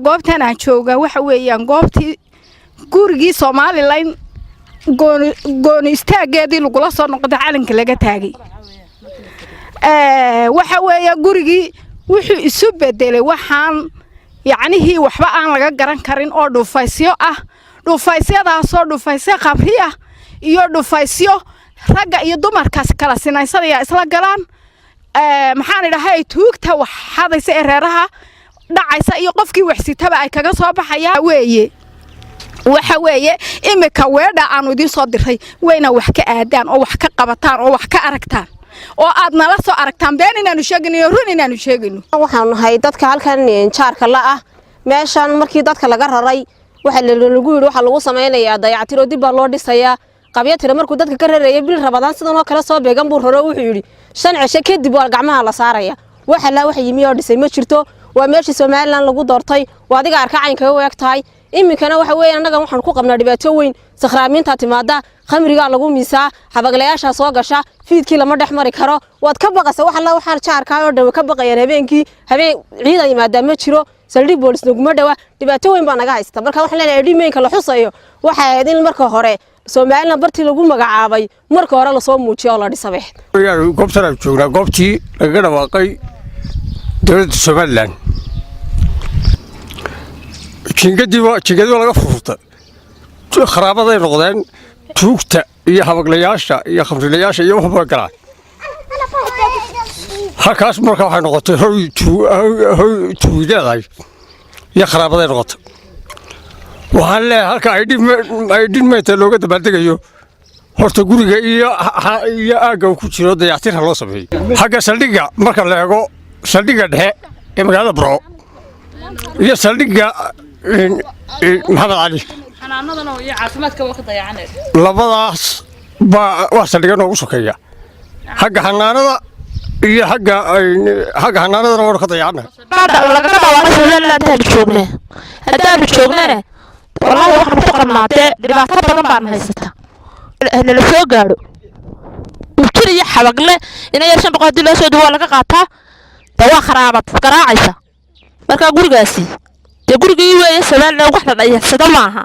Goobtan aan joogaa waxa weeyaan goobtii gurigii Somaliland gooni istaaggeedii lagula soo noqday, calanka laga taagay. Waxa weeye gurigii wuxuu isu bedelay waxaan yacnihii waxba aan laga garan karin oo dhufaysyo ah, dhufaysyadaasoo dhufaysyo khamri ah iyo dhufaysyo ragga iyo dumarkaas kala sinaysanaya isla galaan. Maxaan idhahay, tuugta wax xadaysa ee reeraha dhacaysa iyo qofkii waxsitaba ay kaga soo baxayaan weeye. Waxa weeye imika weedha aanu idiin soo diray wayna wax ka aadaan oo wax ka qabataan oo wax ka aragtaan oo aad nala soo aragtaan been inaanu sheegayno iyo run inaanu sheegayno. Waxaanu nahay dadka halkan jaarka la ah meeshan. Markii dadka laga raray, waxa lagu yidhi waxaa lagu samaynayaa dayactir oo dib baa loo dhisayaa. Qabyatira markuu dadka ka rarayay, bil Rabadaan sidan oo kale soo beegan buu raro. Wuxuu yidhi 5 cisho kadib waa gacmaha la saaraya. Wax allaa wax yimi oo dhisay ma jirto. Waa meeshii Somaliland lagu doortay. Waa adiga arka caynkaga u eg tahay. Iminkana waxa weeye annaga waxaan ku qabnaa dhibaato weyn. Sakhraamiintaa timaada, khamrigaa lagu miisaa, xabaglayaashaa soo gasha. Fiidkii lama dhex mari karo, waad ka baqaysa. Wax alla waxaan jaarkaa oo dhan way ka baqayaan. Habeenkii habeen ciidan yimaadaa ma jiro, saldhig boolis naguma dhowa. Dhibaato weyn baa naga haysta. Marka waxaan leenahay dhimeynka la xusayo waxay ahayd in marka hore Somaliland bartii lagu magacaabay marka hore lasoo muujiyo oo la dhisabe. Goobtan aan joognaa, goobtii lagaga dhawaaqay dowladda Somaliland. Jiingadii waa laga furfurtay, kharaabaday noqdeen. Tuugta iyo habaglayaasha iyo khamrilayaasha iyo waxba galaan halkaas. Marka waxay noqotay hoy tuugi leedahay iyo kharaabaday noqotay. Waxaan leeyahay, halka ay dhidmayta looga dabaaldegayo, horta guriga iyo aagga uu ku jiro dayactir ha loo sameeyo. Xagga saldhigga marka la eego, saldhigga dhexe ee magaalada Burco iyo saldhigga Maxamed Cali, labadaas baa wax saldhigga noogu sokeeya. Xagga xanaanada iyo xagga xanaanadana waanu ka dayacannahay. Lagaga dhawaaqay Somaliland haddaanu joognaa, haddaanu joognana, wallaahi waxaanu ku qabnaa dee dhibaato badan baana haysataa. Nala soo gaadho dubjir iyo xabagle ina yar 500 haddii loo soo duwo waa laga qaataa. Dee waa kharaabad garaacaysa. Marka gurigaasi dee gurigii weeye Somaliland, wax la dhayacsado maaha.